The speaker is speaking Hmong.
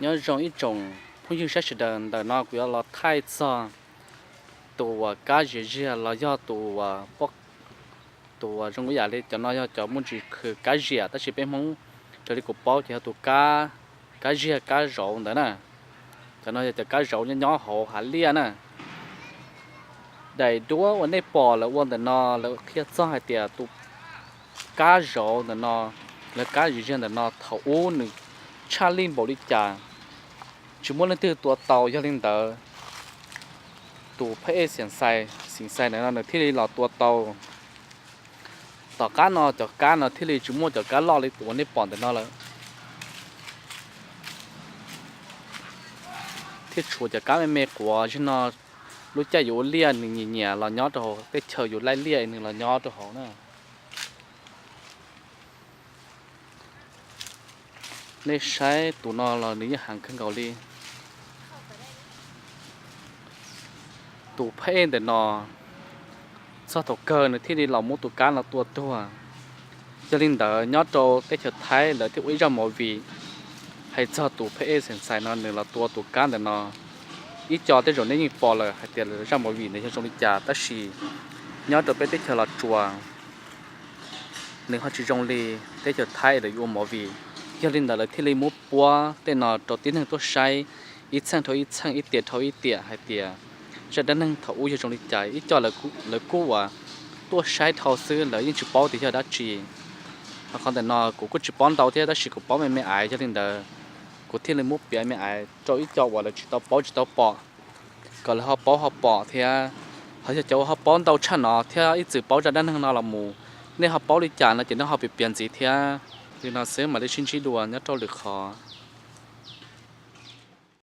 Nyob zoo ib tsoom phooj ywg saib sawv daws, ntawm no kuv yuav los thaij txog tus uas kab zias ziag los yog tus uas, tus uas zoo ib yam li cov no yog cov muaj ntsis khw kab zias, tab sis peb Hmoob raws li kuv paub ces yog tus kab, kab ziag kab zauv ntawd na. Cov no yog cov kab zauv nyob nyob hauv hav liaj na. Daim duab uas nej pom lawv ua ntawm no lawv qhia txog hais tias tus kab zauv ntawm no, lawv kab zias ziag ntawm no thaum ub nws tshaj lij npaum li cas, tsis muaj leej twg tua tau. Yog li ntawd tus phab ej Xeem Xais, Xeem Xais ntawm no nws thiaj li los tua tau. Tom qab no cov kab no thiaj li tsis muaj cov kab loj li uas nej pom ntawm no lawm, thiab tshuav cov kab me me quav zig no. Lub caij yus ua liaj nws nyiam nyiam los nyob rau hauv, teb chaws yus laij liaj nws los nyob rau hauv na. Nej saib tus no los nws yeej heev kawg nkaus li. Tus phab ej ntawm no txog thaum kawg nws thiaj li los muab tus kab no tua tuag. Yog li ntawd nyob rau teb chaws Thaib lawv thiaj ua ib zaj movie hais txog tus phab ej Xeem Xais no nws los tua tus kab ntawm no. Ib co tej zaum nej yeej pom lawm hais tias lawv zaj movie ntawd yog zoo li cas, tab sis nyob rau peb teb chaws Los Tsuas nws ho tsis zoo li teb chaws Thaib lawv yuav ua movie. Yog li ntawd lawv thiaj li muab puab tej no rau tib neeg tuaj saib ib txheej dhau ib txheej, ib tiam dhau ib tiam hais tias zaj dab neeg thaum ub yog zoo li cas. Ib co lawv kuj uas tuaj saib dhau xwb, lawv yeej tsis paub tias yog dab tsi. Ho qhov ntawm no kuv kuj tsis paub ntau thiab, tab sis kuv paub me me aiv, yog li ntawd kuv thiaj li muab piav me aiv rau ib co uas lawv tsis tau paub tsis tau pom, kom lawv ho paub ho pom thiab. Ho yog cov uas ho paub ntau tshaj no thiab ib txwm paub zaj dab neeg no los mus, nej ho paub li cas no ces nej ho piav piav ntxiv thiab. Li no xwb mam li sib ntsib dua nyob rau lwm qhov.